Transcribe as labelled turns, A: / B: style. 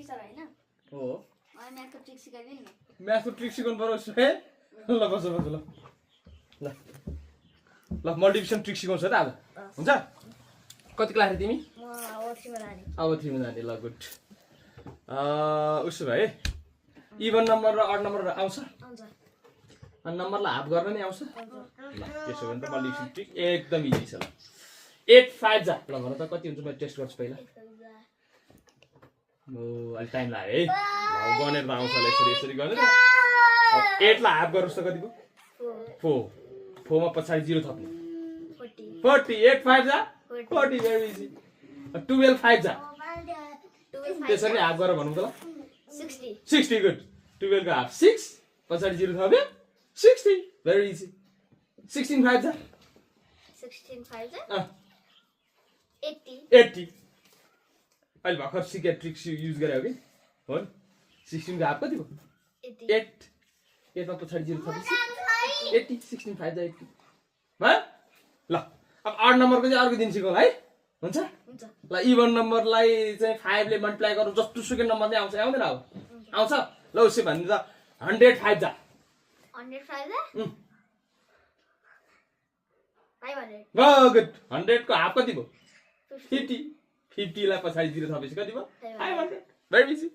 A: teacher हैन
B: हो
A: मलाई म्याथको ट्रिक सिकाइदिनु न
B: म्याथको ट्रिक सिकाउनु पर्यो है ल बस बस ल ल ल मल्टिप्लिकेसन ट्रिक सिकाउँछ त अब हुन्छ कति क्लास तिमी
A: म अब 3 मा जाने
B: अब 3 मा जाने ल गुड उसो भए इभन नम्बर र अड नम्बर आउँछ
A: आउँछ
B: अनि नम्बरलाई हाफ गर्न नि आउँछ ल त्यसो भने त मल्टिप्लिकेसन ट्रिक एकदम इजी छ ल 8 5 जा ल भन त कति हुन्छ म टेस्ट गर्छु पहिला ओ अलि टाइम लाग्यो है ल गनेर त आउँछ यसरी यसरी गर्ने त 8 लाई हाफ गर्नुस् त कति भयो 4 4 मा पछाडि 0 थप्ने 40 8 5 जा 40 भेरी इजी 12 5 जा त्यसरी हाफ गरेर भनौँ त ल 60 गुड 12 को हाफ 6 पछाडि 0 थप्यो 60 भेरी इजी 16 5 जा
A: 16 5 जा
B: 80 अहिले भर्खर सिके ट्रिक्स युज गरे हो कि हो नि 16 को हाफ कति भयो 8 8 मा पछाडि 0 थप्यो 80 16 5 जा 80 भयो ल अब आड नम्बरको चाहिँ अर्को दिन सिकौँ है हुन्छ ल इभन नम्बरलाई चाहिँ 5 ले मल्टिप्लाई गरौँ जस्तो सुकै नम्बर नै आउँछ आउँदैन अब आउँछ ल उसै भन्नु त 105 जा
A: 105 जा 500
B: गुड 100 को हाफ कति भयो 50 50 लाई पछाडि 0 थपेपछि कति भयो 500 भेरी इजी